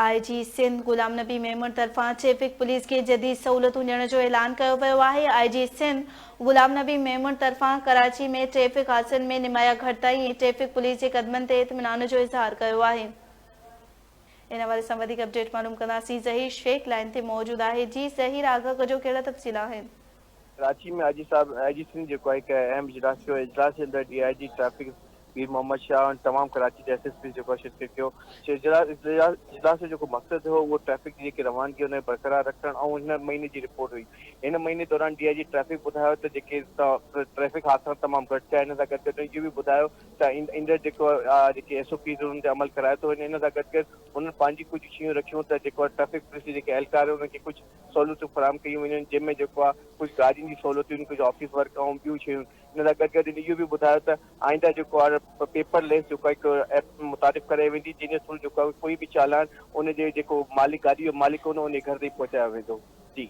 آء جي سنڌ غلام نبي ميمڻ طرفان traffic police کي جديد سهولتون ڏيڻ جو اعلان ڪيو ويو آهي. آء جي سنڌ غلام نبي ميمڻ طرفان ڪراچي ۾ ٽريفڪ حادثن ۾ نمايان گهٽتائي ۽ ٽريفڪ پوليس جي قدمن تي اطمينان جو اظهار ڪيو آهي. ان حوالي سان وڌيڪ اپڊيٽ معلوم ڪنداسين. ظهير شيخ لائين تي موجود آهي. جي ظهير آگاهه ڪجو ڪهڙا تفصيل آهن. ڪراچي ۾ آء جي صاحب آء جي سنڌ جيڪو آهي هڪ اهم اجلاس ٿيو اجلاس جي اندر D I G traffic Mir Muhammad Shah ۽ تمام ڪراچي جي ايس ايس پيز جيڪو آهي شرڪت ڪيو اجلاس جو جيڪو مقصد هو اهو ٽريفڪ جي جيڪي روانگي ان کي برقرار رکڻ ۽ هن مهيني جي رپورٽ هئي هن مهيني دوران ڊي I جي ٽريفڪ ٻڌايو ته جيڪي ٽريفڪ حادثا تمام گهٽ ٿيا ان سان گڏ گڏ اهو به ٻڌايو ته ايندڙ جيڪو جيڪي ايس او پيز انهن تي عمل ڪرايو ٿو وڃي ان سان گڏ گڏ انهن پنهنجي ڪجهه شيون رکيون ته جيڪو ٽريفڪ پوليس جي جيڪي اهلڪار انهن کي ڪجهه سهولتون فراهم ڪيون وڃن جنهن ۾ جيڪو آهي ڪجهه گاڏين جي سهولتون ڪجهه آفيس ورڪ ۽ ٻيون شيون ان سان گڏ گڏ هن اهو به ٻڌايو ته آئنده جيڪو آهي پيپر ليس جيڪو آهي هڪ ايپ متعارف ڪرائي ويندي جنهن جي ٿرو جيڪو آهي ڪوئي به چالان ان جي جيڪو مالڪ گاڏي جو مالڪ هوندو ان جي گهر تائين پهچايو ويندو جي.